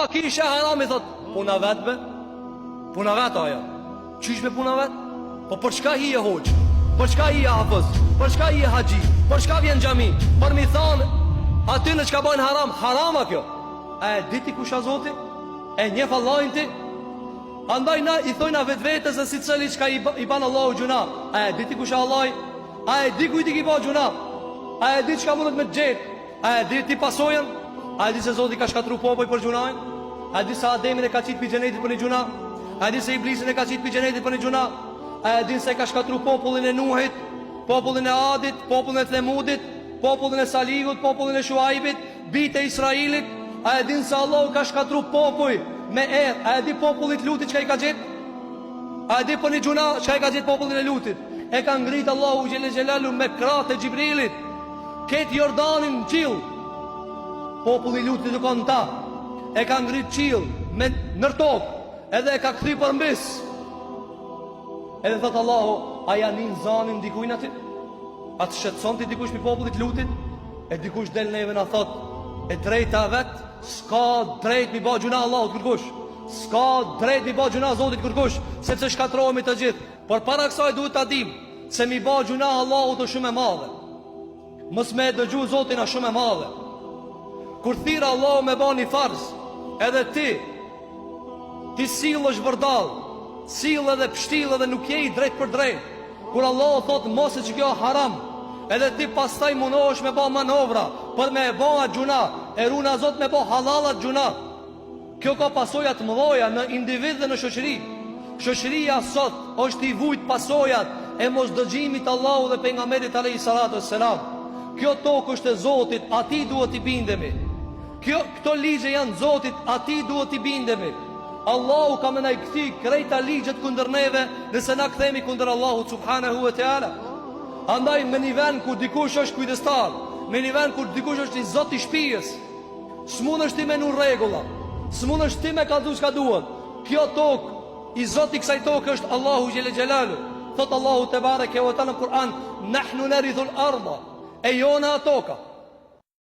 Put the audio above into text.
Ky i sheh haram i thot, puna vet be, puna vet ajo. Qysh be puna vet? Po për çka je hoxhë? Për çka je hafëz? Për çka je haxhi? Për çka vjen xhami? Për mi thanë atyne çka bajnë haram, haram a kjo. A e di ti kush a Zoti? E njef Allahin ti? Andaj na i thojna vetvetes dhe secili çka i, i ban Allahut gjynah. A e di ti kush a Allahi? A e di kujt i ki ba gjynah? A e di çka mundet me të gjetë? A e di ti pasojën? A e di se Zoti ka shkatru popuj për gjynahin? A e di se Ademin e ka qitë pi xhenetit për një gjynah? A e di se Iblisin e ka qitë pi xhenetit për një gjynah? A e di se ka shkatru popullin e Nuhit, popullin e Adit, popullin e Themudit, popullin e Salihut, popullin e Shuajbit, bijtë e Israilit? A e din se Allahu ka shkatru popuj me erë? A e di popullit Lutit çka i ka gjetë? A e di për një gjynah çka i ka gjetë popullin e Lutit? E ka ngrit Allahu xhele xhelaluhu me krahët e Xhibrilit. Këtë Jordanin në qill Populli i Lutit u kon n'ta E ka ngrit qill me nër tokë Edhe e ka kthy përmbys Edhe thot Allahu A ja nin zanin dikujn aty A të shqetëson ty dikush pi popullit Lutit E dikush del neve na thot E drejta vet S'ka drejt mi ba gjynah Allahut kërkush S'ka drejt mi ba gjynah Zotit kërkush Sepse shkatrohemi të gjithë Por para kësaj duhet ta dim Se mi ba gjynah Allahut është shumë e madhe Mos me e dëgju Zotin është shumë e madhe Kur thirr Allahu me ba një farz Edhe ti Ti sillesh vërdall Sill edhe pështill edhe nuk je i drejtpërdrejt Kur Allahu thot mos e që kjo haram Edhe ti pastaj munohesh me ba manovra Për me e ba atë gjynah E runa Zot me ba hallall atë gjynah Kjo ka pasoja të mëdha në individ dhe në shoqëri. Shoqëria sot është i vujt pasojat e mosdëgjimit të Allahut dhe pejgamberit alejhi salatu vesselam. Kjo tokë është e Zotit, atij duhet t'i bindemi. Kjo këto ligje janë të Zotit, atij duhet t'i bindemi. Allahu ka me na i kthy krejta ligjet kundër neve nëse na kthehemi kundër Allahut subhanahu wa taala. Andaj me një vend ku dikush është kujdestar, me një vend ku dikush është i zot i shtëpisë, S'mundesh ti me vnu rregulla S'mundesh ti me kallzu çka duhet Kjo tokë I zoti i kësaj toke është Allahu Xhele Xhelaluhu Thot Allahu tebareke ve teala në Kur'an Nahnu nerithul arda E jona a toka.